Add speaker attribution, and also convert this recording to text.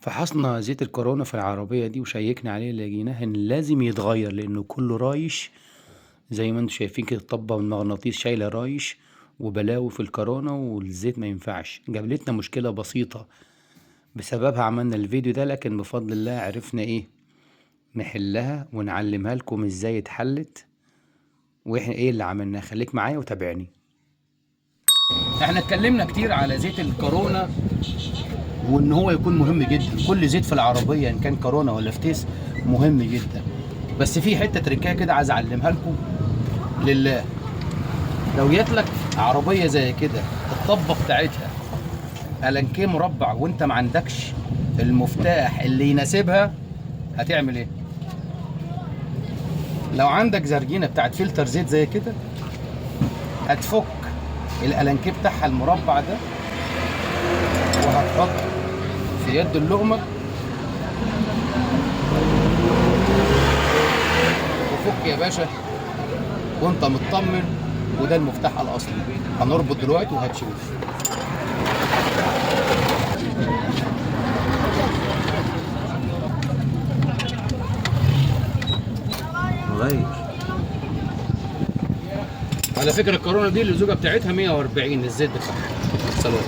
Speaker 1: فحصنا زيت الكورونا في العربية دي وشيكنا عليه، لقيناه ان لازم يتغير لانه كله رايش زي ما انتم شايفين كده. الطبة والمغناطيس شايلة رايش وبلاوي في الكورونا والزيت ما ينفعش. قابلتنا مشكلة بسيطة بسببها عملنا الفيديو ده، لكن بفضل الله عرفنا ايه نحلها ونعلمها لكم ازاي اتحلت واحنا ايه اللي عملناه. خليك معايا وتابعني. احنا اتكلمنا كتير على زيت الكورونا وان هو يكون مهم جدا. كل زيت في العربية ان كان كورونا ولا فتيس مهم جدا، بس في حتة تركايه كده عايز اعلمها لكم لله. لو جات لك عربية زي كده الطبه بتاعتها ألانكيه مربع وانت ما عندكش المفتاح اللي يناسبها، هتعمل ايه؟ لو عندك زرجينه بتاعت فلتر زيت زي كده، هتفك الألانكيه بتاعها المربع ده وهتحط في يد اللقمة وفك يا باشا وانت مطمن. وده المفتاح الاصلي. هنربط دلوقتي وهتشوف.
Speaker 2: غير
Speaker 1: على فكرة الكورونا دي اللزوجه بتاعتها 140 الزيت بتاعها. سلام.